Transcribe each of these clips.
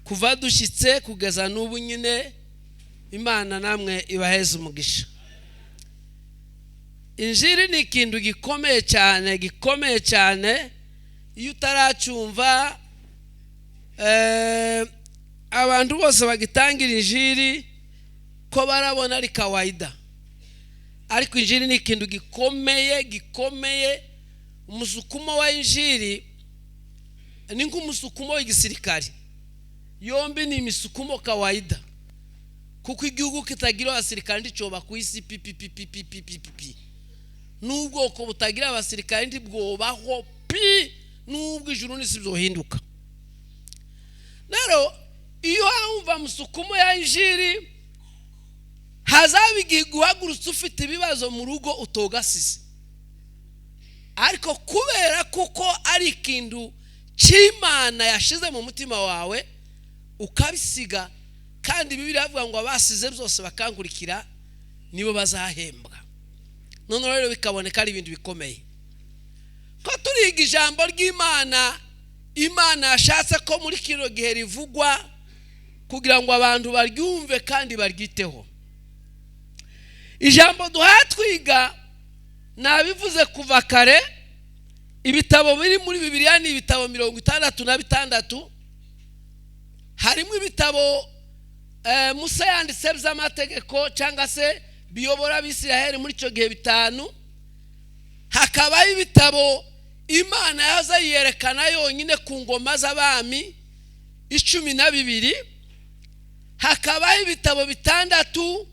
Kuva dushyitse kugeza n'ubu nyine, Imana namwe ibaheze umugisha. Injiri ni ikintu gikomeye cyane, gikomeye cyane. Iyo utaracyumva, abantu bose bagitangira injiri ko barabona ari kawaida, ariko injiri ni ikintu gikomeye, gikomeye. Umusukumo wa injiri ni nk'umusukumo w'igisirikari, yombi ni imisukumo kawaida, kuko igihugu kitagira abasirikari nticyoba ku isi pi pi pi pi pi pi pi pi. N'ubwoko butagira abasirikari ntibwobaho pi, n'ubwo ijuru n'isi byohinduka. Rero iyo wumva musukumo ya injiri, hazaba igihe guhagurutse ufite ibibazo mu rugo utogasize, ariko kubera kuko ari ikintu cy'Imana yashize mu mutima wawe ukabisiga. Kandi Bibiliya iravuga ngo abasize byose bakankurikira nibo bazahembwa. Noneho rero bikaboneka ari ibintu bikomeye ko turiga ijambo ry'Imana. Imana yashatse ko muri kino gihe rivugwa kugira ngo abantu baryumve kandi baryiteho. Ijambo duhaye twiga, nabivuze kuva kare, ibitabo biri muri Bibiliya ni ibitabo 66. Harimo ibitabo Musa yanditse by'amategeko cyangwa se biyobora Abisiraheli muri icyo gihe bitanu, hakabaho ibitabo Imana yaza yiyerekana yonyine ku ngoma z'abami 12, hakabaho ibitabo bitandatu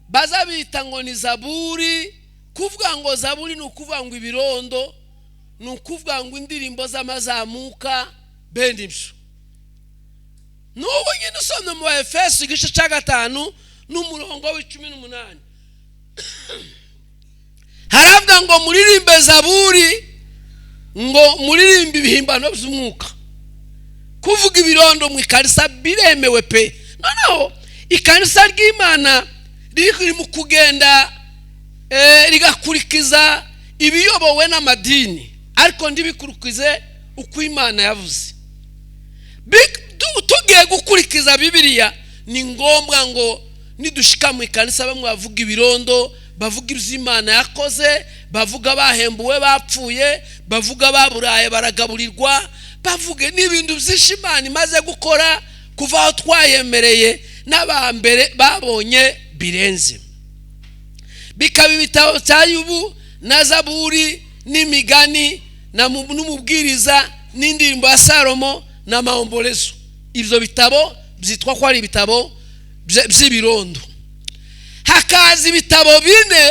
baza bita ngo ni Zaburi. Kuvuga ngo Zaburi ni ukuvuga ngo ibirondo, ni ukuvuga ngo indirimbo z'amazamuka bene ibyo. N'ubu nyine usomye mu Efeso igice cya 5 n'umurongo wa 18, haravuga ngo muririmbe zaburi, ngo muririmbe ibihimbano by'umwuka. Kuvuga ibirondo mu ikanisa biremewe pe. Noneho ikanisa ry'Imana riri mu kugenda rigakurikiza ibiyobowe n'amadini, ariko ntibikurikize uko Imana yavuze. Tugiye gukurikiza Bibiliya, ni ngombwa ngo nidushika mu ikanisa bamwe bavuga ibirondo, bavuga ibyo Imana yakoze, bavuga bahembuwe bapfuye, bavuga baburaye baragaburirwa, bavuge n'ibintu byinshi Imana imaze gukora kuva aho twayemereye n'abambere babonye birenze. Bikaba ibitabo cya Yubu na Zaburi n'Imigani n'Umubwiriza n'Indirimbo ya Salomo na Maombolezo. Ibyo bitabo byitwa ko ari ibitabo by'ibirondo. Hakaza ibitabo bine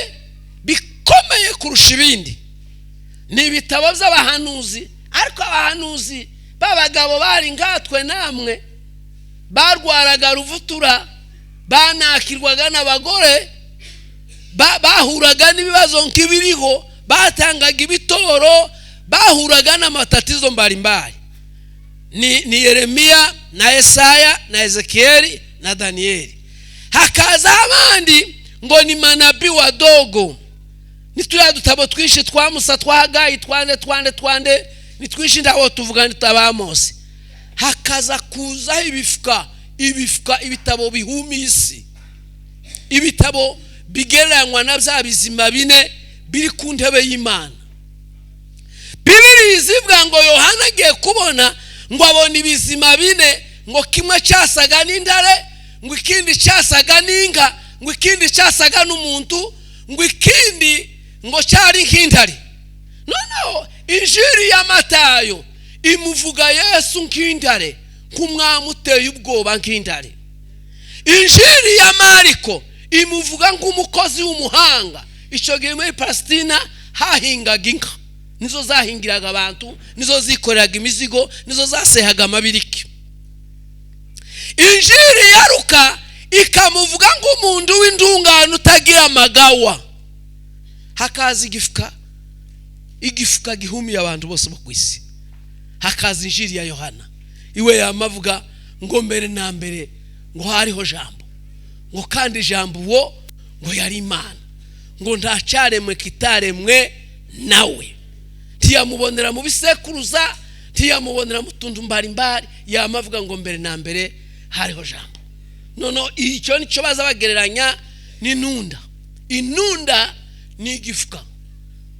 bikomeye kurusha ibindi, ni ibitabo by'abahanuzi. Ariko abahanuzi b'abagabo bari nkatwe namwe, barwaraga ruvutura, banakirwaga n'abagore, bahuraga n'ibibazo nk'ibiriho, batangaga ibitoro, bahuraga n'amatatizo mbalimbali. Ni Yeremiya na Esaya na Ezekiyeli na Daniyeli. Hakaza abandi ngo ni manabii wadogo, ni turiya dutabo twinshi twa Musa, twa Hagayi, twande twande twande, ni twinshi, ntawo tuvuga, ntitabamose. Hakaza kuzaho ibifuka, ibifuka, ibitabo bihumiye isi, ibitabo bigereranywa na bya bizima bine biri ku ntebe y'Imana. Bibiri zivuga ngo Yohana agiye kubona, ngo abona ibizima bine, ngo kimwe cyasaga n'intare, ngo ikindi cyasaga n'inka, ngo ikindi cyasaga n'umuntu, ngo ikindi ngo cyari nk'intare. Noneho Injiri ya Matayo imuvuga Yesu nk'intare, nk'umwami uteye ubwoba nk'intare. Injiri ya Mariko imuvuga nk'umukozi w'umuhanga. Icyo gihe muri Palesitina hahingaga inka, nizo zahingiraga abantu, nizo zikoreraga imizigo, nizo zasehaga amabiriki. Injiri ya Luka ikamuvuga nk'umuntu w'intungane utagira amagawa. Hakaza igifuka, igifuka gihumiye abantu bose bo ku isi, hakaza Injiri ya Yohana. Iwe yamavuga ngo mbere na mbere ngo hariho Jambo, ngo kandi Jambo uwo ngo yari Imana, ngo nta cyaremwe kitaremwe nawe. Ntiyamubonera mu bisekuruza. Ntiyamubonera mu tuntu mbarimbari, yamavuga ngo mbere na mbere hariho Jambo. Noneho icyo nicyo baza bagereranya n'inunda. Inunda ni igifuka.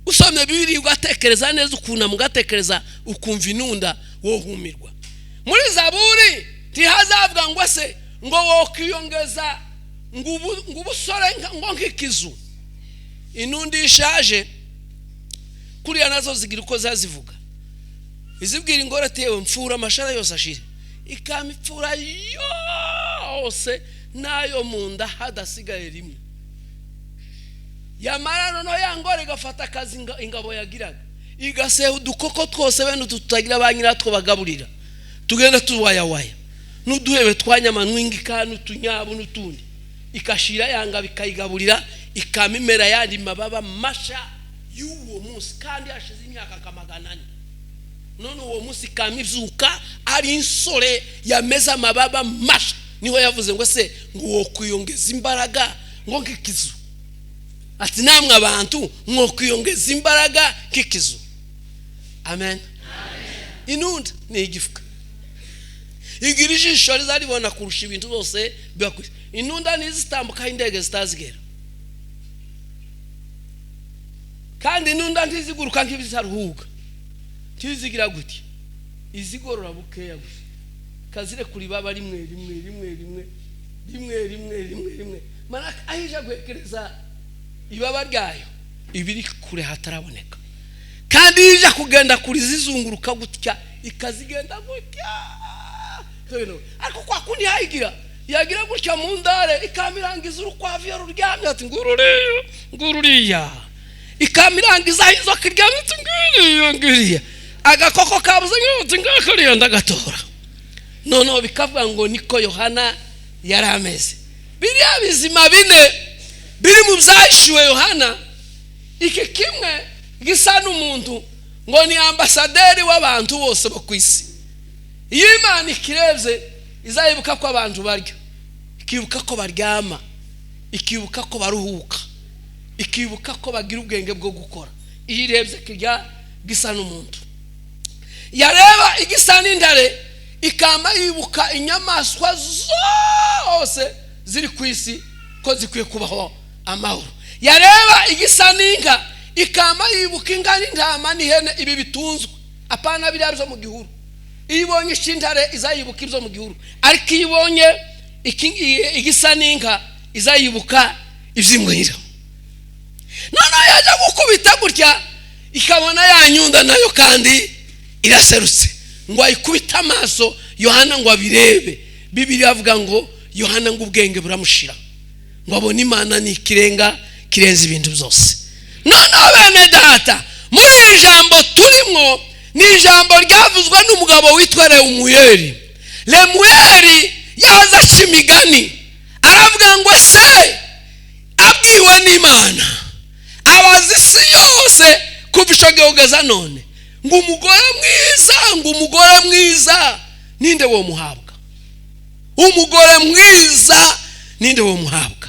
Usomye Bibiliya ugatekereza neza, ukunama ugatekereza, ukumva inunda, wohumirwa. Muri Zaburi ntihazavuga ngo se ngo wokwiyongeza ngo ubusore ngo nk'ikizu. Inunda ishaje kuriya nazo zigira uko zazivuga, izibwira ingore ati: "Yewe, mfura amashara yose ashire." Ikama ipfura yose n'ayo mu nda, hadasigaye rimwe. Yamara noneho ya ngore igafata akazi ingabo yagiraga, igaseha udukoko twose bene utu tutagira ba nyiratwo bagaburira, tugenda tuwayawaya n'uduhebe twa nyamanwingika n'utunyabu n'utundi, ikashira yanga bikayigaburira, ikama imera yandi mababa masha y'uwo munsi. Kandi hashize imyaka nka 400. None uwo munsi ikama ibyuka ari insore yameze amababa masha. Niho yavuze ngo se ngo wokwiyongeza imbaraga ngo nk'ikizu, ati namwe abantu mwokwiyongeza imbaraga nk'ikizu. Amen. Inunda ni igifuka, igira ijisho rizaribona kurusha ibintu byose biba ku isi. Inunda ntizitambukaho indege zitazigera, kandi inunda ntiziguruka nk'ibitaruhuka, ntizigira gutya, izigorora bukeya gusa, kazirekura ibaba rimwe rimwe rimwe rimwe rimwe rimwe rimwe rimwe. Manaka aho ije guhekereza ibaba ryayo ibiri kure hataraboneka. Kandi iyo ije kugenda kure izizunguruka gutya, ikazigenda gutya. Ariko kwa kundi hayigira yagira gutya mu ndare, ikamirangiza urukwavu iyo ruryamye, ati ngururiya, ngururiya. Ikamirangiza aho inzoka iryamye, ati nguriya, nguriya. Agakoko kabuze, ati ngakuriya, ndagatora. Noneho bikavuga ngo niko Yohana yari ameze. Biriya bizima bine biri mu byahishuwe Yohana, iki kimwe gisa n'umuntu ngo ni ambasaderi w'abantu bose bo ku isi. Iyo Imana ikirebye izayibuka ko abantu barya, ikibuka ko baryama, ikibuka ko baruhuka, ikibuka ko bagira ubwenge bwo gukora. Iyo irebye kirya gisa n'umuntu, yareba igisa n'intare ikama yibuka inyamaswa zose ziri ku isi ko zikwiye kubaho amahoro. Yareba igisa n'inka ikama yibuka inka n'intama n'ihene, ibi bitunzwe, apana biriya byo mu gihuru. Iyo ibonye ishintare izayibuka ibyo mu gihuru, ariko iyo ibonye igisa n'inka izayibuka iby'imuhira. Noneho yajya gukubita gutya ikabona ya nyunda nayo kandi iraserutse, ngo ayikubite amaso Yohana ngo abirebe. Bibiliya avuga ngo Yohana ngo ubwenge buramushira, ngo abone Imana ni ikirenga, kirenze ibintu byose. Noneho bene data, muri iri jambo turimo ni ijambo ryavuzwe n'umugabo witwa Remuyeli. Remuyeli yaza aca imigani, aravuga ngo se abwiwe n'Imana, abaza isi yose kuva icyo gihe kugeza none, ngo umugore mwiza, ngo umugore mwiza ninde wo muhabwa? Umugore mwiza ninde wo muhabwa?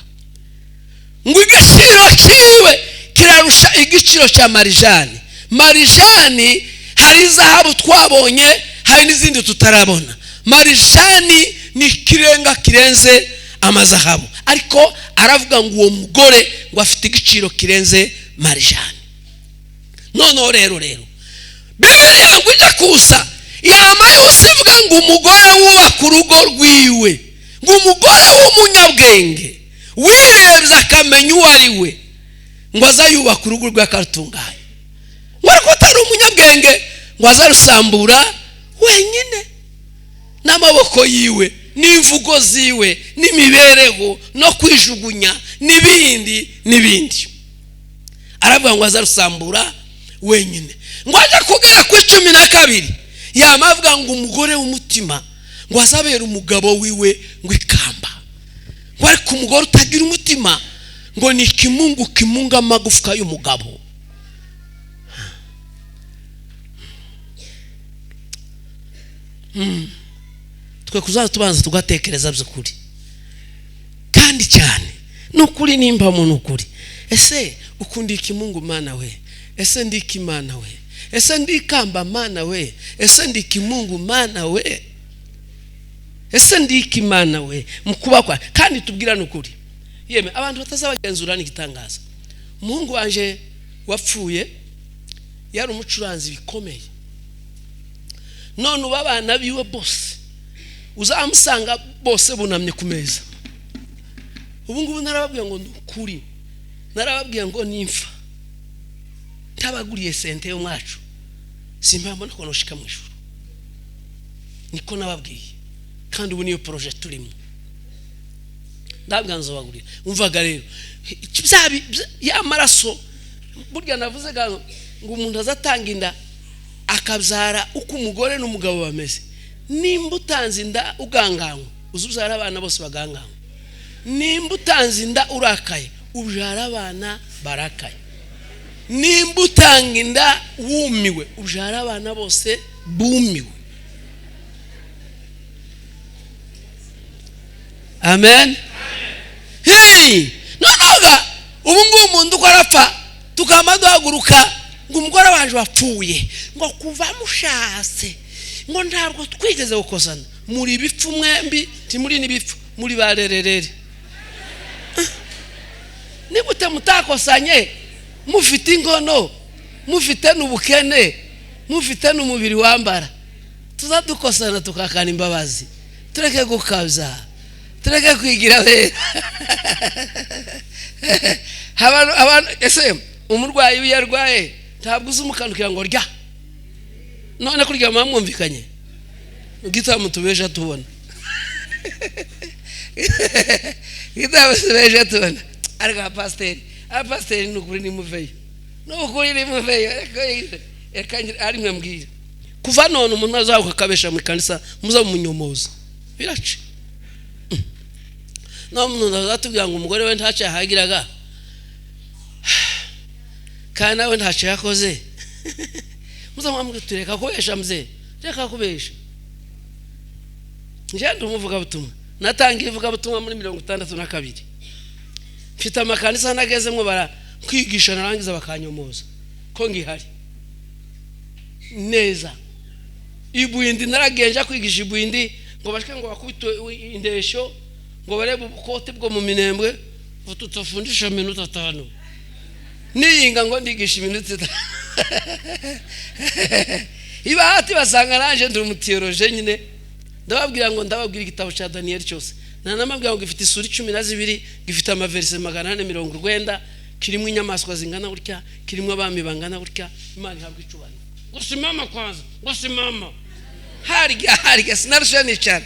Ngo igiciro cyiwe kirarusha igiciro cya marijani. Marijani hari izahabu twabonye, hari n'izindi tutarabona. Marijani ni ikirenga kirenze amazahabu, ariko aravuga ngo uwo mugore ngo afite igiciro kirenze marijani. Noneho rero Bibiliya ngo ijya kusa yama yose ivuga ngo umugore wubaka urugo rwiwe, ngo umugore w'umunyabwenge wirebye akamenya uwo ari we, ngo aza yubaka urugo rwe akarutunganya, ngo ariko atari umunyabwenge ngo azarusambura wenyine n'amaboko yiwe n'imvugo ziwe n'imibereho no kwijugunya n'ibindi n'ibindi. Aravuga ngo azarusambura wenyine. Ngo ajya kugera ku 12, yama avuga ngo umugore w'umutima ngo azabere umugabo wiwe ngo ikamba, ngo ariko umugore utagira umutima ngo ni ikimungu kimunga amagufwa y'umugabo. Twe kuzaza tubanza tugatekereza by'ukuri kandi cyane, ni ukuri nimba mu ukuri. Ese ukunda ikimungu Mana we? Ese ndika Imana we? Ese ndikamba Mana we? Ese ndikimungu Mana we? Ese ndiki Mana we? Mukubakwa kandi tubwirane ukuri. Yeme abantu batazabagenzura ni igitangaza. Umuhungu wanje wapfuye yari umucuranzi bikomeye. None ubu abana biwe bose uzamusanga bose bunamye ku meza. Ubu ngubu narababwiye ngo ni ukuri, narababwiye ngo nimfa ntabaguriye sente yo mwacu simpambo nako noshika mu ijuru. Niko nababwiye, kandi ubu niyo projet turimo. Ndabwira nzobagurira. Umvaga rero ya maraso burya navuze ngo umuntu azatanga inda akabyara uko umugore n'umugabo bameze. Nimba utanze inda uganganywa uzubyara abana bose baganganywa. Nimba utanze inda urakaye ubyara abana barakaye. Nimba utanga inda wumiwe ubyara abana bose bumiwe. Amen. Hey, nonoga ubu ngubu umuntu uko arapfa tukama duhaguruka ngo umugore wanje wapfuye ngo kuva mushatse ngo ntabwo twigeze gukosana. Muri ibipfu mwembi, ntimuri n'ibipfu, muri barererere. Nigute mutakosanye mufite ingono, mufite n'ubukene, mufite n'umubiri wambara? Tuzadukosana tukakana imbabazi, tureke gukabya, tureke kwigira bera. Abantu ese umurwayi iyo arwaye ntabwo uzumukanukira ngo rya, none kurya mwamwumvikanye gitamu tubeje tubona gitamu tubeje tubona. Ariko abapasiteri ni ukuri nimuveyo, ni ukuri nimuveyo. Reka ari mwe mbwira, kuva none umuntu azahuka akabesha mu kanisa muzamunyomoza birace. No umuntu azatubwira ngo umugore we ntacyo yahagiraga kandi nawe ntacyo yakoze, muzamwambwira tureka kubesha mzee, reka kubesha. Njye ndi umuvugabutumwa, natangiye ivugabutumwa muri 62. Mfite amakanisa nagezemo barakwigisha narangiza bakanyomoza ko ngihari neza. Ibuindi naragenja kwigisha ibuindi ngo bashike ngo bakubitwe indesho ngo barebe ubukote bwo mu minembwe, tutafundisha minota 5. Niyinga ngo ndigisha iminota 5. Ibahati basanga naje ndi umutiyoroje nyine. Ndababwira ngo ndababwira igitabo cya Daniel cyose. Nanamabwira ngo gifite isura 12, gifite amaverse 490, kirimo inyamaswa zingana gutya, kirimo abami bangana gutya. Imana ihabwa icubahiro. Ngo simama kwanza, ngo simama. Harya sinarusha nicara.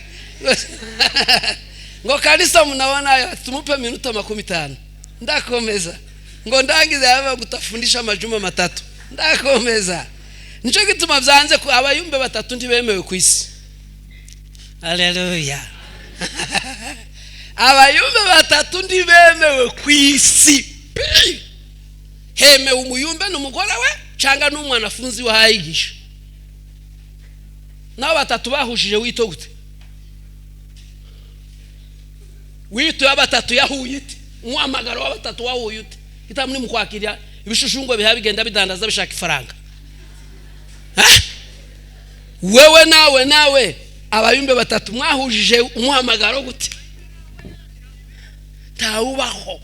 Ngo kanisa mnaona tumupe minuta 50. Ndakomeza. Ngo ndangize yaba gutafundisha amajuma 3. Ndakomeza. Nico gituma byanze ko abayumbe batatu ntibemewe ku isi. Haleluya. Abayumbe batatu ntibemewe ku isi. Hemewe umuyumbe n'umugore we cyangwa n'umwana afunzi wahayigisha. Nabo batatu bahushije wito gute? Wito ya batatu yahuye ite? Umuhamagaro wa batatu wahuye ute? Itamuri mukwakira ibishushungwe biha bigenda bidandaza bishaka ifaranga. Wewe nawe abayumbe batatu mwahujije umuhamagaro gute? Tawubaho.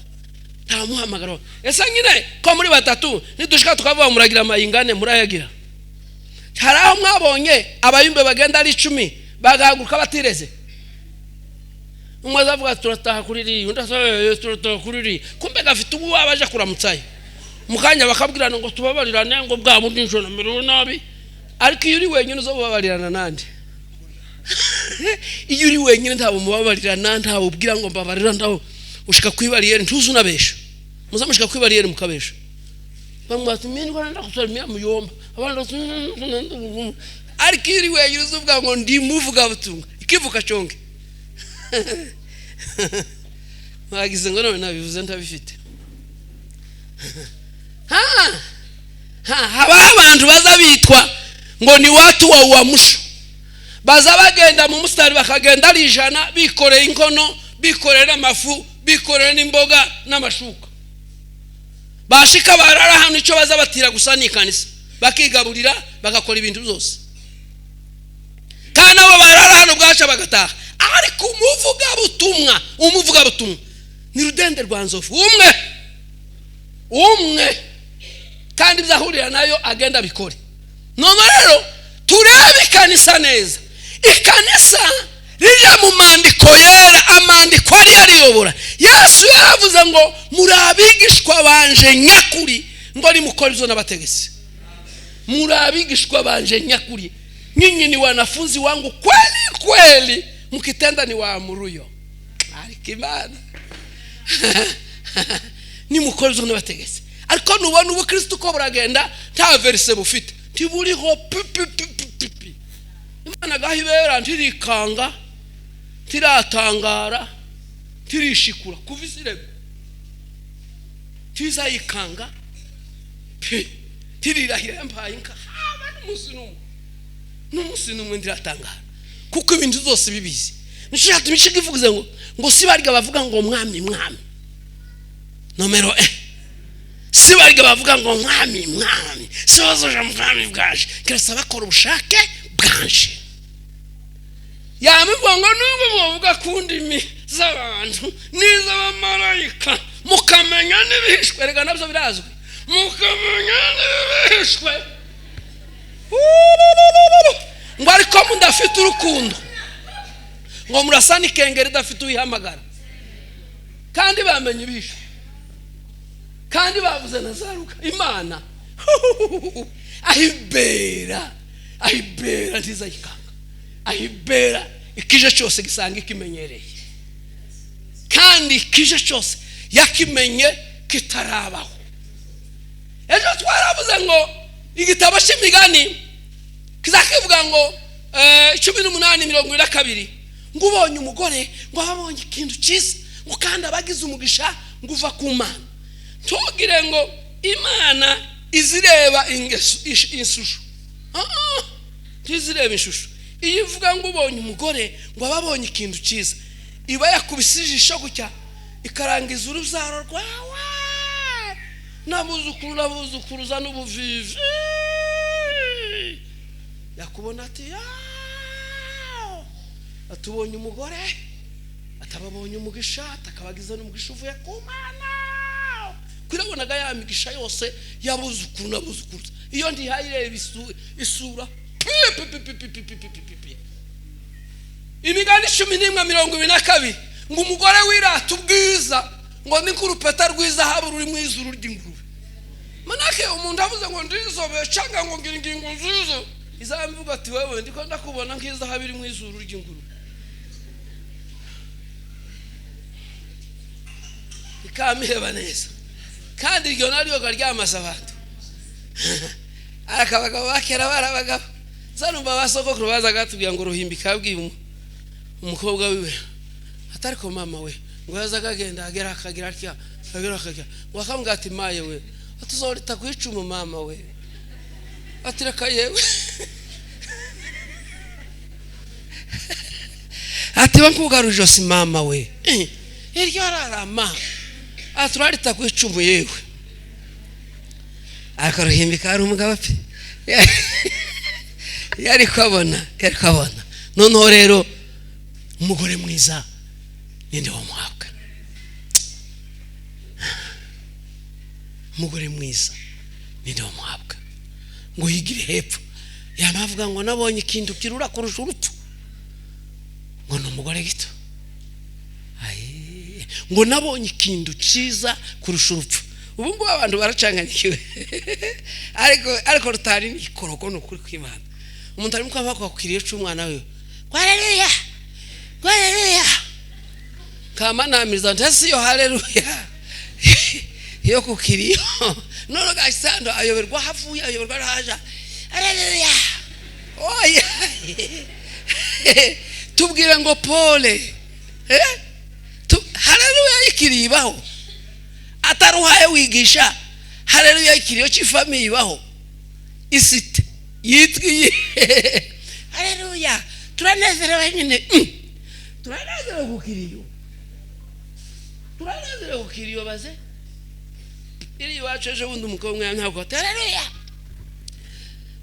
Ta muhamagaro. Ese nyine ko muri batatu nidushika tukavuga muragira amayingane murayagira. Hari aho mwabonye abayumbe bagenda ari 10 bagahaguruka batireze. Umwe azavuga turataha kuri ri, undi azavuga turataha kuri ri. Kumbe gafite ubu abaje kuramutsayo. Mukanya bakabwirana ngo tubabarirane ngo bwa bundi njo namerewe nabi. Ariko iyo uri wenyine uzobabarirana nande? Iyo uri wenyine ntabo mubabarirana, ntabo ubwira ngo mbabarira, ntabo ushika kwibariyeri ntuzu nabesha. Muzamushika kwibariyeri mukabesha. Bamwe bati mimi ndakora ndakusalimia muyomba. Abandi ariko iyo uri wenyine uzuvuga ngo ndi muvuga butumwa. Ikivuka conge. Mwagize ngo none nabivuze ntabifite. Haba abantu baza bitwa ngo ni watu wa uamusho. Baza bagenda mu mustari bakagenda ari 100 bikoreye inkono, bikorera amafu, bikorera n'imboga n'amashuka. Bashika barara hano ico baza batira gusa ni kanisa. Bakigaburira, bagakora ibintu byose, kandi nabo barara hano bwaca bagataha. Ariko umuvugabutumwa ni rudende rwa nzovu umwe umwe, kandi ibyo nayo agenda abikore. None rero turebe ikanisa neza. Ikanisa rijya mu mandiko yera, amandiko ariyo ariyobora. Yesu yaravuze ngo muri abigishwa banje nyakuri, ngo nimukore ibyo nabategetse. Muri abigishwa banje nyakuri, nyinyi ni wanafunzi wangu kweli kweli, mkitenda niwaamuruyo. Ariko Imana, nimukora ibyo nabategetse. Ariko nubona ubukristo uko buragenda, nta verset bufite, ntiburiho pi pi pi pi pi. Imana gaho ibera, ntirikanga, ntiratangara, ntirishikura. Kuva isi iremwa ntizayikanga pi, ntirirahira yampaye inka, haba n'umunsi n'umwe, n'umunsi n'umwe ntiratangara, kuko ibintu byose bibizi. Nicyo cyatumye ishiga ivuze ngo si barya bavuga ngo "Mwami, Mwami". Nomero si barya bavuga ngo "Mwami, Mwami", si bazoja mu bwami bwaje, keretse bakora ubushake bwanje. Yamivuga ngo nubwo muvuga ku ndimi z'abantu n'iz'abamarayika, mukamenya n'ibihishwe, reka nabyo birazwi, mukamenya n'ibihishwe, ngo ariko mudafite urukundo, ngo murasa n'ikengeri idafite uyihamagara. Kandi bamenye ibihishwe, kandi bavuze na zaruka. Imana ahibera, ahibera ntizayikanga, ahibera ikije cyose gisanga ikimenyereye, kandi ikije cyose yakimenye kitarabaho. Ejo twaravuze ngo igitabo cy'Imigani kizakivuga ngo 18:22, ngo ubonye umugore ngo aba abonye ikintu cyiza, ngo kandi aba agize umugisha ngo uva ku Mana. Ntugire ngo Imana izireba inshusho. Ntizireba ishusho. Iyo ivuga ngo ubonye umugore ngo aba abonye ikintu cyiza, iba yakubise ijisho gutya, ikarangiza urubyaro rwawe n'abuzukuru n'abuzukuruza n'ubuvivi. Yakubona ati atubonye umugore, atababonye umugisha, atakabagiza n'umugisha uvuye ku Mana. Kwirabonaga ya migisha yose y'abuzukuru n'abuzukuruza. Iyo ntihaye ireba isura pi. Imigani 11:22, ngo umugore wirata ubwiza ngo ni nk'urupeta rw'izahabu ruri mu izuru ry'ingurube. Manake umuntu avuze ngo ndizobe cyangwa ngo ngira ingingo nziza, izamvuga ati wewe ndiko ndakubona nk'izahabu iri mu izuru ry'ingurube, ikamiheba neza. Kandi iryo naryo ryamaze abantu. Ariko abagabo ba kera bari abagabo. Zanumva ba sogokuru bazaga batubwira ngo Ruhimbi kabwiye umukobwa wiwe, atari ko mama we, ngo yazaga agenda agera akagira atya, agera akagira, ngo akamubwira ati maye we, atuzorita ku icumu mama we, ati reka yewe, ati bankugarura ijosi mama we, iryo ararama, ati urarita ku icumu yewe. Ariko Ruhimbi ari umugabo pe, yari kubabona, yari kubabona. Noneho rero umugore mwiza ninde wamuhabwa? Umugore mwiza ninde wamuhabwa? Ngo yigire hepfo, yamavuga ngo nabonye ikintu kirura kurusha urupfu, ngo ni umugore gito. Ngo nabonye ikintu cyiza kurusha urupfu. Ubu ngubu abantu baracanganyikiwe, ariko rutari n'ikorogo. Ni ukuri kw'Imana, umuntu arimo kuba bakwakiriye cy'umwana we, haleluya, haleluya, kama namiriza ntese iyo haleluya yo kukiriyo. None gasando ayoberwa aho avuye, ayoberwa aho aja. Haleluya, oya, tubwire ngo pole, haleluya ikiriyo ibaho, ataruhaye wigisha. Haleluya ikiriyo cy'ifamiye ibaho, isite yitwa iyi haleluya. Turanezerewe nyine, turanezerewe ku kiriyo, turanezerewe ku kiriyo. Baze iri iwacu ejo bundi, umukobwa ntabwo ati haleluya.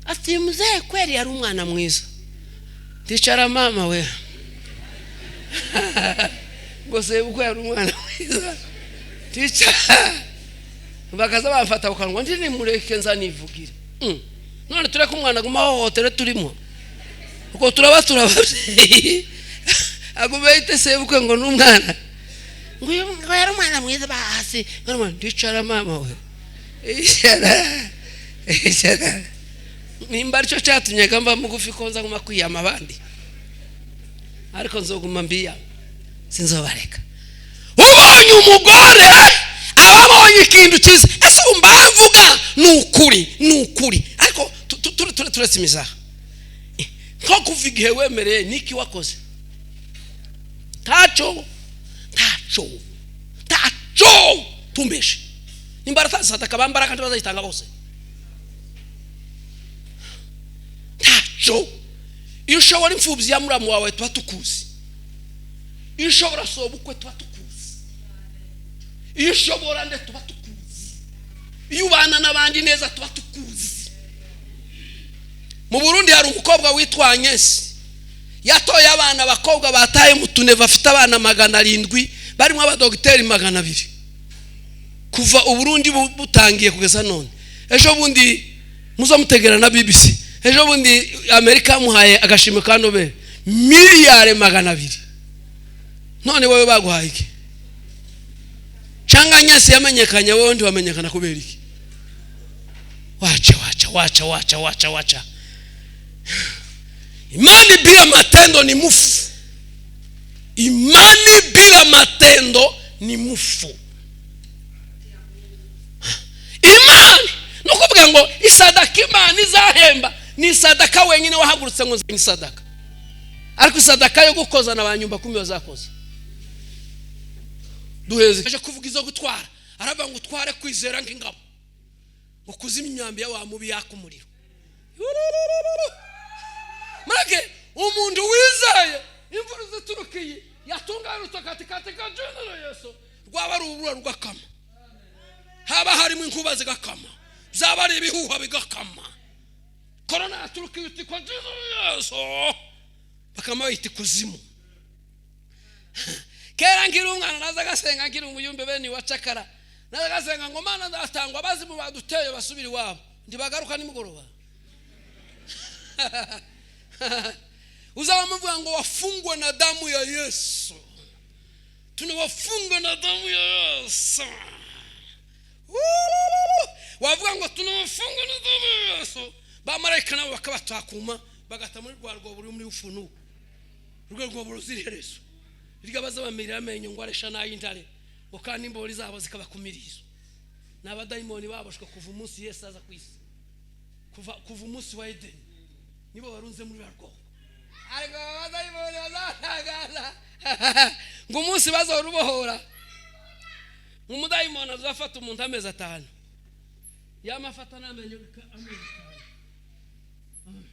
Ati: "Mzee kweli yari umwana mwiza." Ndicara mama we, ngo sebukwe yari umwana mwiza. Ndicara, bakaza bamfata ku kanwa, ndi nimureke nza nivugire. None tureke umwana aguma ahohotere turimo uko turaba turababyeyi, agume yite sebukwe ngo ni umwana, ngo uyu ngo yari umwana mwiza basi, ngo ni umwana. Ndicara mama we, icara, icara. Nimba aricyo cyatumye mba mugufi, ko nza guma kwiyama abandi, ariko nzoguma mbiyama, sinzobareka. Ubonye umugore aba abonye ikintu cyiza. Ese ubu mbavuga ni ukuri, ni ukuri, ariko turetse imizaha, nko kuva igihe wemereye niki wakoze? Ntacyo, ntacyo, ntacyo. Tumbeshe nimba aratazi bambara kandi bazayitanga bose. Ntacyo. Iyo ushobora imfubyi ya muramu wawe tuba tukuzi, iyo ushobora sobukwe tuba tukuzi, iyo ushobora nde tuba tukuzi, iyo ubana n'abandi neza tuba tukuzi. Mu Burundi hari umukobwa witwa Agnes, yatoye abana abakobwa bataye mu tuneva, afite abana 700 barimo abadogiteri 200 kuva Uburundi butangiye kugeza none. Ejo bundi muzo mutegera na BBC, ejo bundi Amerika yamuhaye agashimwe ka Nobel, miliyari 200. None wowe baguhaye iki? Cyangwa Agnes yamenyekanye, wowe ntiwamenyekana kubera iki? Wacha, wacha, wacha, wacha, wacha, wacha. Imani bila matendo ni mufu. Imani bila matendo ni mufu. Imani ni ukuvuga ngo isadaka Imana izahemba ni isadaka wenyine wahagurutse ngo nzanye isadaka, ariko isadaka yo gukoza na ba nyumba kumi bazakoza duheze. Aje kuvuga izo gutwara, aravuga ngo utware kwizera nk'ingabo, ngo kuzimya imyambi ya wa mubi yaka umuriro. Make umuntu wizeye, imvura ziturukiye yatunganya urutoki katika jina la Yesu, rwaba ari urubura rugakama, haba harimo inkuba zigakama, byaba ari ibihuha bigakama, korona yaturukiye uti kwa jina la Yesu, bakama bayita ikuzimu. Kera nkiri umwana naza agasenga, nkiri umuyumbe bene iwa cakara, naza agasenga ngo: "Mana, ndatangwa abazimu baduteye basubira iwabo, ntibagaruka nimugoroba." Uzaba muvuga ngo wafungwe na damu ya Yesu, tunawafunga na damu ya Yesu. Wavuga ngo tunawafunga na damu ya Yesu, bamarayika nabo bakabatakuma, bagata muri rwa rwobo ruri muri Ufunuo, rwo rwobo ruzira iherezo, iryo baza bamirira amenyo ngo aresha n'ay'intare, ngo kandi imbori zabo zikabakumiriza. Ni abadayimoni baboshwe kuva umunsi Yesu aza ku isi, kuva umunsi wa Edeni, nibo barunze muri rwa rwobo. Ariko abadayimoni bazatangaza ngo umunsi bazorubohora, umudayimoni azafata umuntu amezi 5, yamafata n'amenyo amezi 5,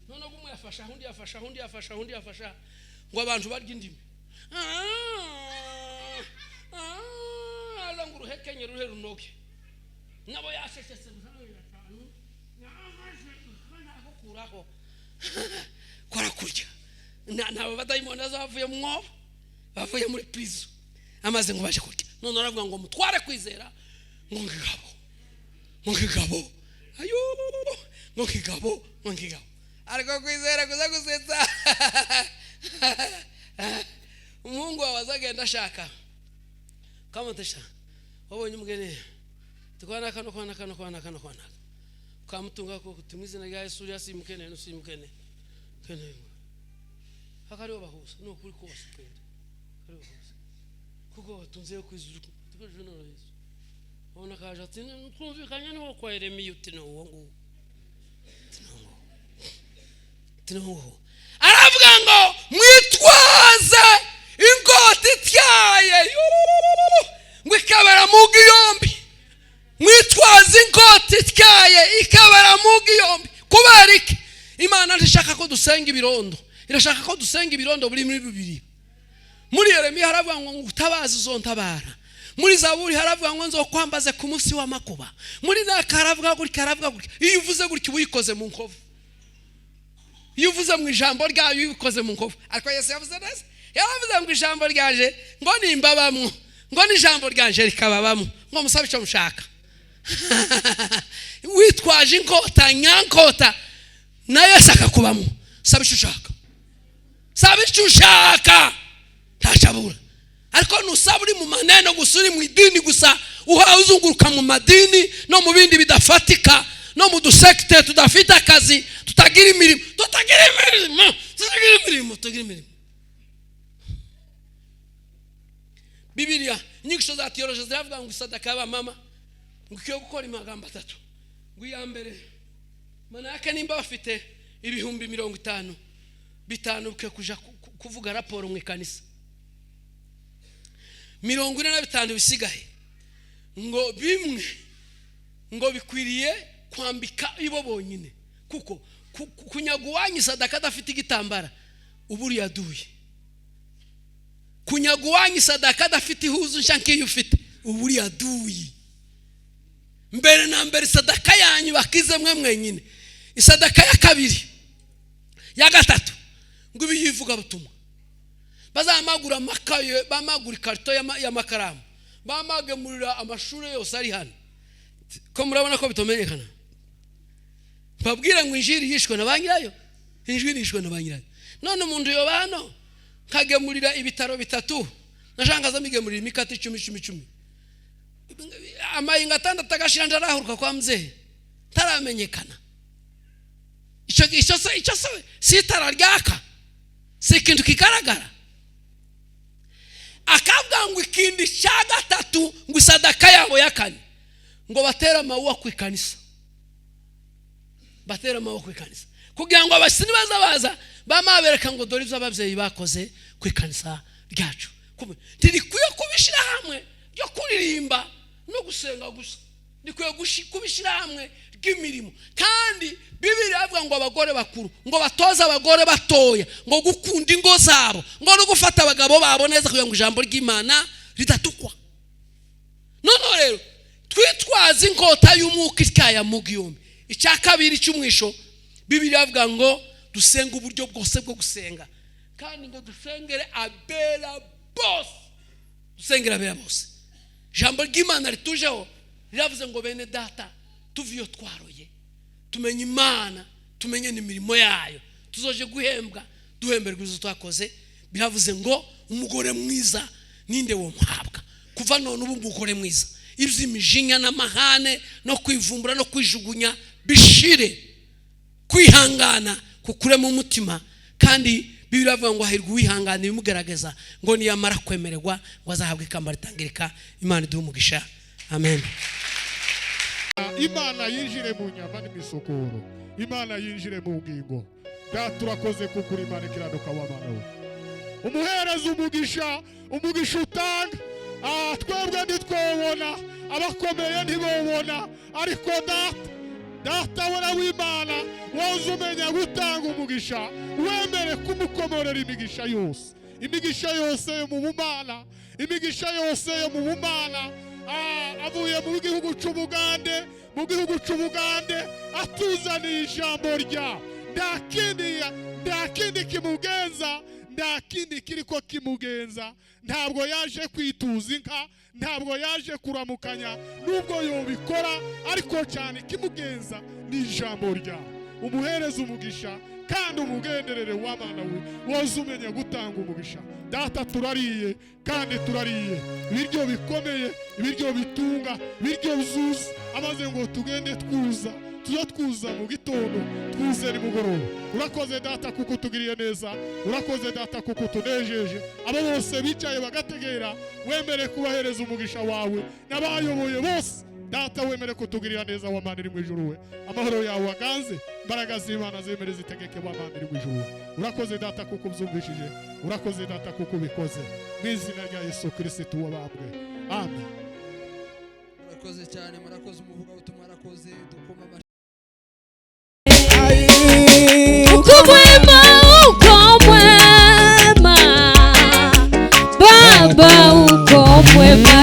noneho umwe yafasha undi, yafasha undi, yafasha undi, yafasha, ngo abantu barya indimi, aza ngo uruhekenye ruhe runoge, nabo yasheshetse amezi 5, nagukuraho kora kurya. Nabo badayimoni bavuye mu mwobo, bavuye muri prison, amaze ngo baje kurya. None aravuga ngo mutware kwizera ngo ngigabo, ngo ngigabo, ayo, ngo ngigabo, ngo ngigabo. Ariko kwizera kuza gusetsa. Umuhungu wawe azagenda ashaka kamutesha, wabonye umugeni tukwana kano kwana kano kwana kano kwana kamutunga ko mu izina rya Yesu, uriya simukene nusimukene kene akariho bahuza. Ni ukuri kose kwenda kariho bahuza, kuko batunze yo kwizura tukoje no Yesu. Ubona kaje ati: "Twumvikanye n'uwo kwa Yeremiya." Uti: "Ni uwo nguwo." Uti: "Ni uwo nguwo." Uti: "Ni uwo nguwo." Aravuga ngo mwitwaze inkota ityaye, ngo ikabera mugi yombi. Mwitwaze inkota ityaye ikabera mugi yombi. Kubera iki? Imana ntishaka ko dusenga ibirondo, irashaka ko dusenga ibirondo buri muri bibiri. Muri Yeremiya haravuga ngo utabaze uzontabara. Muri Zaburi haravuga ngo nzokwambaze ku munsi w'amakuba. Muri naka haravuga gutya, haravuga gutya. Iyo uvuze gutya uba uyikoze mu nkovu. Iyo uvuze mu ijambo ryayo uyikoze mu nkovu. Ariko Yesu yavuze neza, yaravuze ngo ijambo ryanje ngo nimbabamwo, ngo n'ijambo ryanje rikababamwo, ngo musabe icyo mushaka. Witwaje inkota nyankota na Yesu akakubamo, saba icyo ushaka, saba icyo ushaka, ntacabura. Ariko nusaba uri mu maneno gusa, uri mu idini gusa, uhawe uzunguruka mu madini no mu bindi bidafatika no mu dusekite tudafite akazi, tutagira imirimo, tutagira imirimo, tutagira imirimo, tutagira imirimo. Bibiliya inyigisho za tiyoroje ziravuga ngo isadaka y'abamama ngo ikwiye gukora amagambo atatu. Ngo iya mbere, manake nimba bafite 50,000 bitanu bikwiye kuja kuvuga raporo mu ikanisa, 45 bisigaye ngo bimwe ngo bikwiriye kwambika ibo bonyine, kuko kunyaga uwanyu isadaka adafite igitambara uba uriyaduye, kunyaga uwanyu isadaka adafite ihuzu nshya nk'iyo ufite uba uriyaduye. Mbere na mbere isadaka yanyu bakize mwe mwenyine. Isadaka ya kabiri, ya gatatu ngo ibe iyivugabutumwa, bazamagura amakaye, bamagura ikarito y'amakaramu, bamagemurira amashuri yose ari hano. Ko murabona ko bitamenyekana, mbabwire ngo injiri yishwe na ba nyirayo, injiri yishwe na ba nyirayo. None umuntu yoba hano nkagemurira ibitaro bitatu, nashangaza migemurira imikate 10 10 10, amayinga atandatu agashira, ndarahuruka kwa mzehe ntaramenyekana. Icyo se si itara ryaka, si ikintu kigaragara. Akavuga ngo ikindi cya gatatu ngo isadaka yabo ya kane ngo batere amawuwa ku ikanisa, batere amawuwa ku ikanisa kugira ngo abashyitsi baza baza bamabereka ngo dore ibyo ababyeyi bakoze ku ikanisa ryacu. Ntirikwiye kubishyira hamwe ryo kuririmba no gusenga gusa, rikwiye kubishyira hamwe ry'imirimo. Kandi Bibiliya ivuga ngo abagore bakuru ngo batoze abagore batoya ngo gukunda ingo zabo, ngo no gufata abagabo babo neza kugira ngo ijambo ry'Imana ridatukwa. Noneho rero twitwaze inkota y'umwuka ityaye mu gihumbi. Icya kabiri cy'umwisho, Bibiliya ivuga ngo dusenge uburyo bwose bwo gusenga, kandi ngo dusengere abera bose, dusengere abera bose. Ijambo ry'Imana ritujeho riravuze ngo bene data tuve iyo twaroye, tumenye Imana, tumenye n'imirimo yayo, tuzoje guhembwa, duhemberwa izo twakoze. Biravuze ngo umugore mwiza ninde wo muhabwa? Kuva none ubu umugore mwiza, iby'imijinya n'amahane no kwivumbura no kwijugunya bishire, kwihangana kukuremo umutima. Kandi Bibiliya ivuga ngo hahirwa uwihangana ibimugaragaza, ngo niyamara kwemererwa ngo azahabwe ikamba ritangirika. Imana iduhe umugisha, amen. Imana yinjire mu nyama n'imisokoro, Imana yinjire mu ngingo. Data urakoze kuko uri Imana ikiranuka w'abana we. Umuhereza umugisha, umugisha utanga. Twebwe ntitwobona, abakomeye ntibobona, ariko data, data wera w'Imana woza umenya gutanga umugisha, wemere kumukomorera imigisha yose, imigisha yose yo mu bumana, imigisha yose yo mu bumana. Avuye mu gihugu c'Ubugande, mu gihugu c'Ubugande atuzaniye ijambo rya nta kindi kimugenza, nta kindi kiriko kimugenza. Ntabwo yaje kwituza inka, ntabwo yaje kuramukanya, nubwo yobikora, ariko cyane kimugenza ni ijambo rya. Umuhereza umugisha kandi umugenderere w'abana we, woza umenye gutanga umugisha. Data turariye kandi turariye ibiryo bikomeye, ibiryo bitunga, ibiryo byuza, amaze ngo tugende twuza, tuza twuza mu gitondo, twuze nimugoroba. Urakoze data kuko utugiriye neza, urakoze data kuko utunejeje. Abo bose bicaye bagategera, wemere kubahereza umugisha wawe, n'abayoboye bose data wemere kutugirira neza wa Mana iri mu ijuru we. Amahoro yawe aganze, imbaraga z'Imana zemere zitegeke wa Mana iri mu ijuru we. Urakoze data kuko ubyumvishije, urakoze data kuko ubikoze, mu izina rya Yesu Kristo wabambwe, amen. Murakoze cyane, murakoze umuvugabutumwa, murakoze dukoma amashyi. Uko mwema, uko mwema, Baba uko mwema.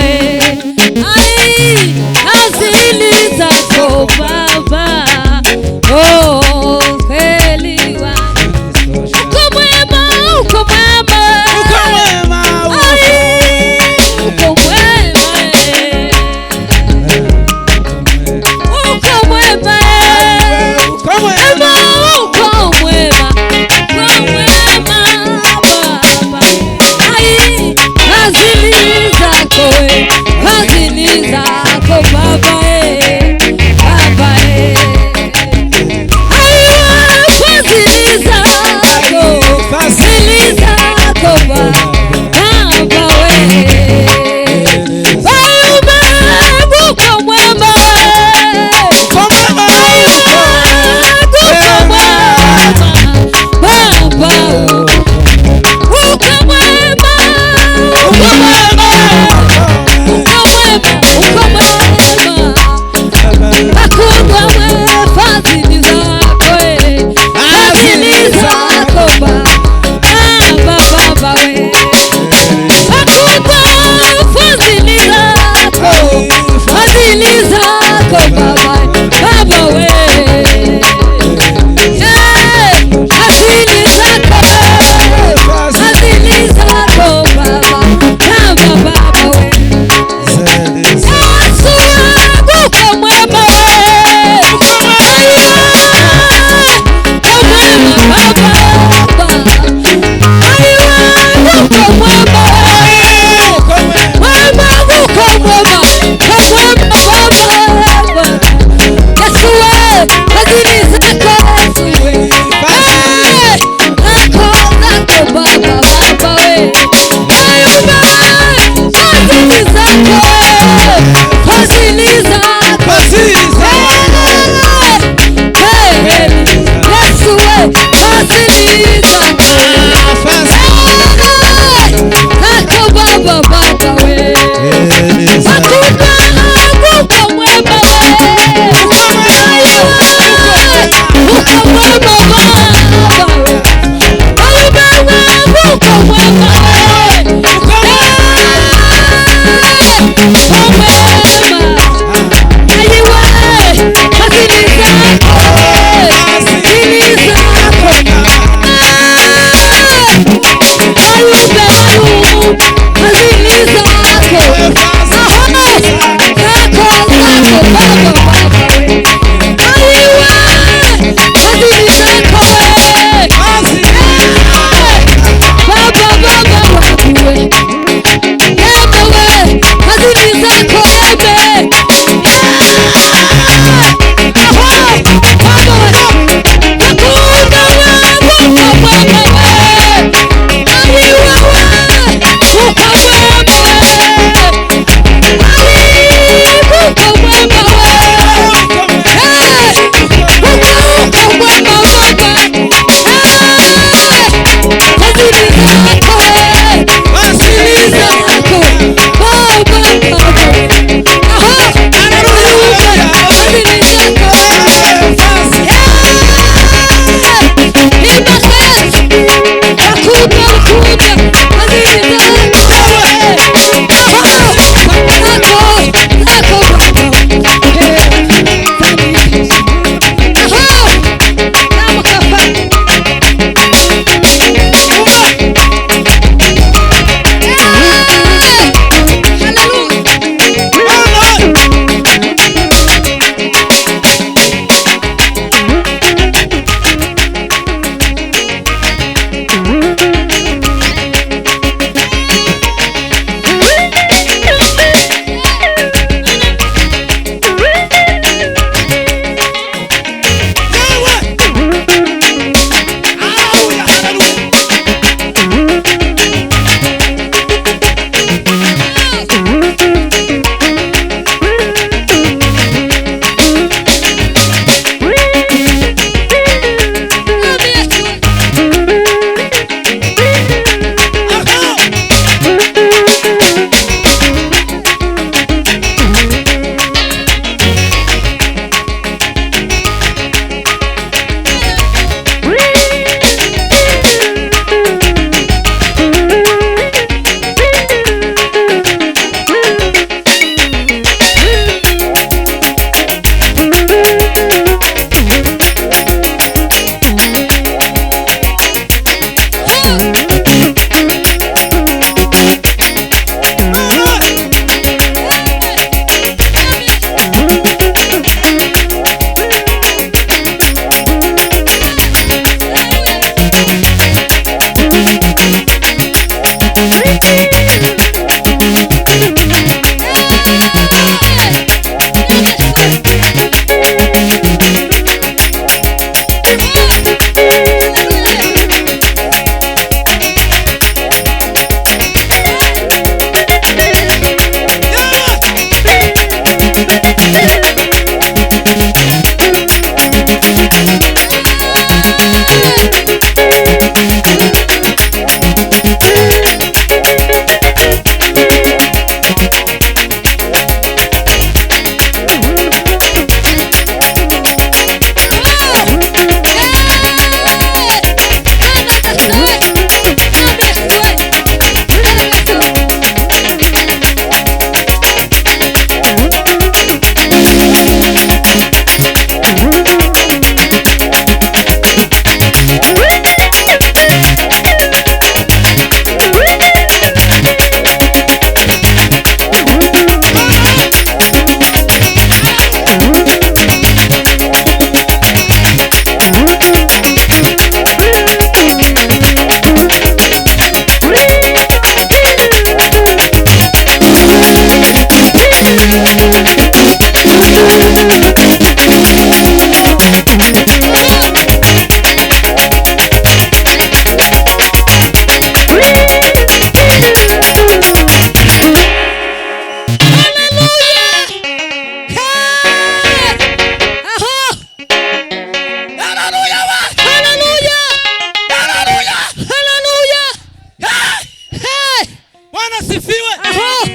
Sifiwe. Aho.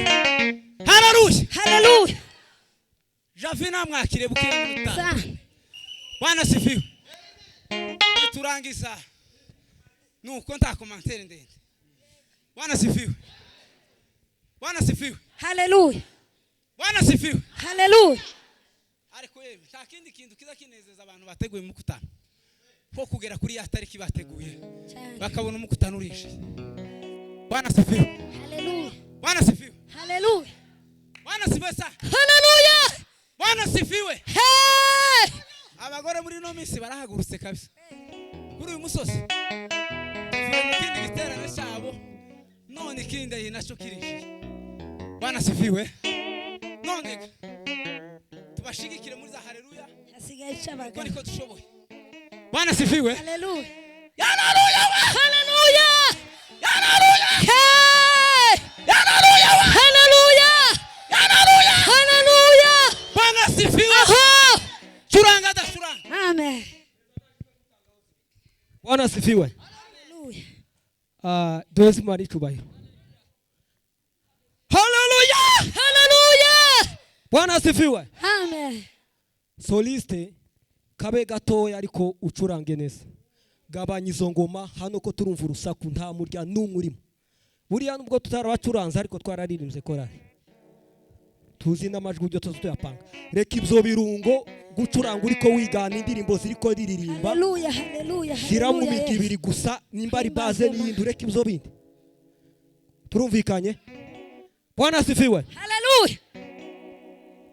Haleluya. Haleluya. Javi namwakire bukeye minota. Sana. Bwana sifiwe. Turangiza nuko nta commentaire ndende. Bwana sifiwe. Bwana sifiwe. Haleluya. Bwana sifiwe. Haleluya. Ariko yewe nta kindi kintu kiza kinezeza abantu bateguye umukutano ko kugera kuri ya tariki bateguye Cyane. bakabona umukutano urishe. Bwana sifiwe. Haleluya. Bwana sifiwe. Haleluya. Bwana sifiwe sa. Haleluya. Bwana sifiwe. Hey! Abagore muri no minsi barahagurutse kabisa kuri uyu musozi tuvuye mu kindi giterane cyabo none ikindi nacyo kirishije. Bwana sifiwe. None tubashigikire muri za haleluya Hasigaye kuko icabagabo. niko dushoboye. Bwana sifiwe. Haleluya. Haleluya. Haleluya. Haleluya. Hey! Haleluya. Haleluya. Haleluya. Haleluya. Bwana sifiwe. Aho. Curanga da curanga. Amen. Bwana sifiwe. Haleluya. Duheze Imana icyubahiro. Haleluya! Haleluya. Bwana sifiwe. Amen. Soliste kabe gatoya ariko ucurange neza. Gabanya izo ngoma hano ko turumva urusaku nta murya n'umwe urimo. Buriya nubwo tutarabacuranze ariko twararirimbye korali. Tuzi n'amajwi uburyo tuzi tuyapanga. Reka ibyo birungo gucuranga uriko wigana indirimbo ziriko riririmba. Haleluya. Haleluya. Shyira mu Haleluya. migi ibiri gusa nimba ari baze n'iyindi ureke ibyo bindi. Turumvikanye? Bwana sifiwe. Haleluya.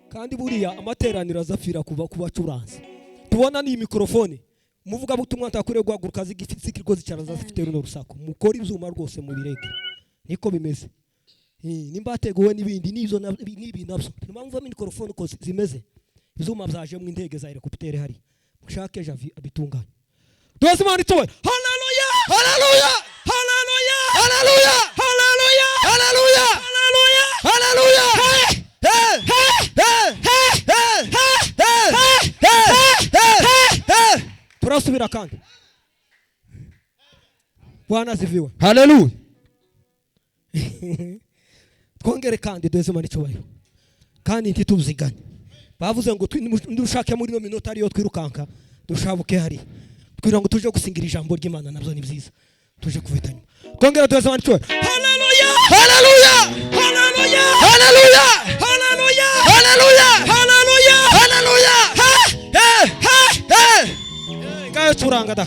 Kandi buriya amateraniro azapfira kuva ku bacuranzi. Tubona ni mikrofone. Umuvuga butumwa ntakure guhaguruka zigifite zicara zafite runo rusaku. Mukora ibyuma rwose mu bireke. Niko bimeze. Nimba hateguwe n'ibindi n'ibyo n'ibi nabyo. Nimpamvu mikrofone uko zimeze. Ibyuma byaje mu indege za helicopter hari. Mushake Javi abitunganye. Duheze Imana ituwe. Haleluya! Haleluya! Haleluya! Haleluya! Haleluya! Haleluya! Haleluya! Haleluya! Hey! Hey! Hey! Hey! Hey! Hey! Hey! Hey! Turasubira kandi. Bwana asifiwe. Haleluya. Twongere kandi duheze Imana icyubahiro. Kandi ntituzigane. Bavuze ngo ndushake muri no minota ariyo twirukanka dushabuke hari. Twira ngo tuje gusingira ijambo ry'Imana nabyo ni byiza. Tuje kubita nyuma. Twongere duheze Imana icyubahiro. Haleluya! Haleluya! Haleluya! Haleluya! Haleluya! Haleluya! Haleluya! Haleluya! Hey! Hey! Hey! Ngayo curanga da.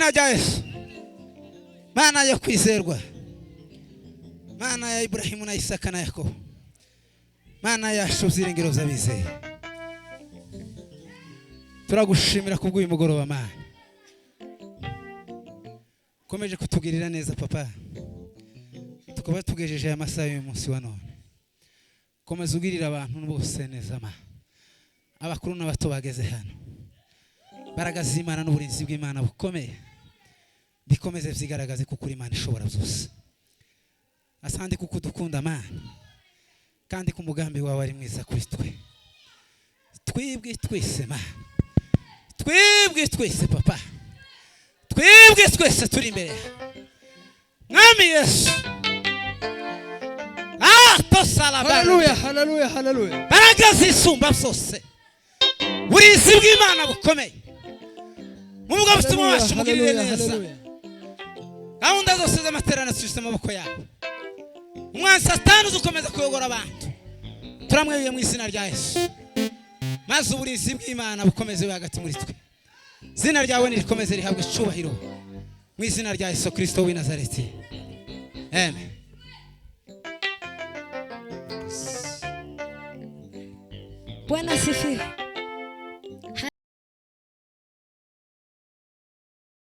Izina rya Yesu, Mana yo kwizerwa, Mana ya Iburahimu na Isaka na Yakobo, Mana yacu byiringiro by'abizeye, turagushimira kubw'uyu mugoroba. Mana, ukomeje kutugirira neza papa, tukaba tugejeje aya masaha y'uyu munsi wa none. Komeza ugirira abantu bose neza Mana, abakuru n'abato bageze hano. Imbaraga z'Imana n'uburinzi bw'Imana bukomeye bikomeze byigaragaze kuko uri Imana ishobora byose. Asante kuko udukunda Mana, kandi ko umugambi wawe ari mwiza kuri twe. Twibwe twese Mana, twibwe twese papa, twibwe twese turi imbere yawe. Mwami Yesu, tosalaba. Haleluya, haleluya, haleluya. Mbaraga zisumba byose, burinzi bw'Imana bukomeye, muvuga butumwa wacu mugirire Haleluya, neza. haleluya. Gahunda zose z'amateraniro tuzishyize mu maboko yawe. Umwanzi Satani uzukomeza kuyobora abantu, turamweruye mu izina rya Yesu, maze uburinzi bw'Imana bukomeze bube hagati muri twe. Izina ryawe nirikomeze rihabwe icyubahiro mu izina rya Yesu Kirisito w'i Nazareti, amen. Bwana asifiwe.